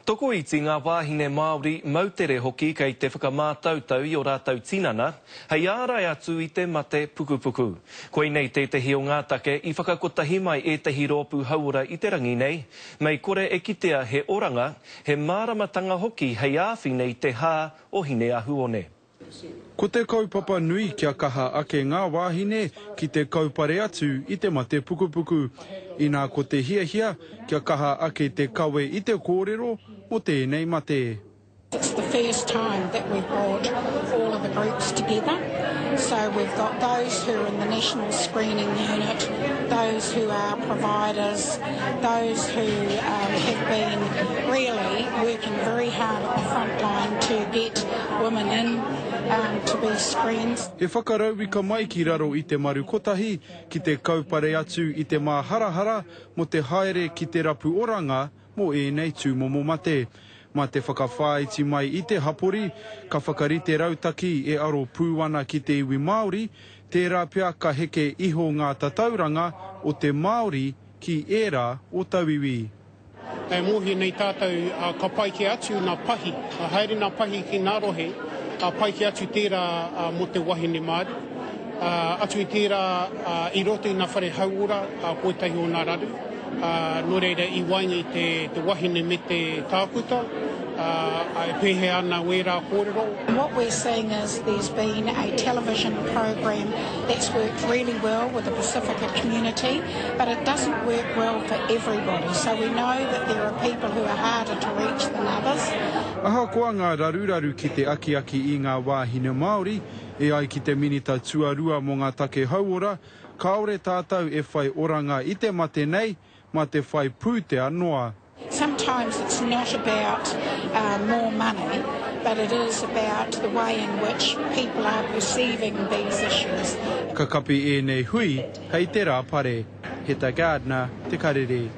Tokoiti ngā wāhine Māori, moutere hoki kei te whakamātautau i ō rātou tinana hei ārai atu i te mate pukupuku. Koinei tētehi o ngā take i whakakotahi mai ētehi rōpū hauora i te rangi nei, mei kore e kitea he oranga, he māramatanga hoki hei āwhina i te hā o Hineahuone. Ko te kaupapa nui kia kaha ake ngā wāhine ki te kaupare atu i te mate pukupuku, inā ko te hiahia kia kaha ake te kawe i te kōrero mō tēnei mate. It's the first time that we've brought all of the groups together, so we've got those who are in the National Screening Unit, those who are providers, those who have been really working very hard at the front line to get women in to be screened. He whakarauika mai ki raro i te maru kotahi ki te kaupare atu i te māharahara mō te haere ki te rapu oranga mō ēnei tūmomo mate. Mā te whakawhāiti mai i te hapori, ka whakarite rautaki e aro pū ana ki te iwi Māori, tērā pea ka heke iho ngā tatauranga o te Māori ki ērā o tauiwi. E mōhio nei tātou ka pai kē atu ngā pahi, ka haere ngā pahi ki ngā rohe, ka pai kē atu tērā mō te wahine Māori. Atu i tērā, i roto i ngā whare hauora, ko ētahi o ngā raru, nō reira i waenga i te wahine me te tākuta, e pēhea ana wērā kōrero. What we're seeing is there's been a television program that's worked really well with the Pasifika community, but it doesn't work well for everybody, so we know that there are people who are harder to reach than others. Ahakoa ngā raruraru ki te akiaki i ngā wāhine Māori, e ai ki te Minita Tuarua mō ngā Take Hauora, kāore tātou e whai oranga i te mate nei mā te whai pūtea noa. Sometimes it's not about more money, but it is about the way in which people are perceiving these issues. Ka kapi ēnei hui hei te Rā Pare. Heta Gardner, Te Karere.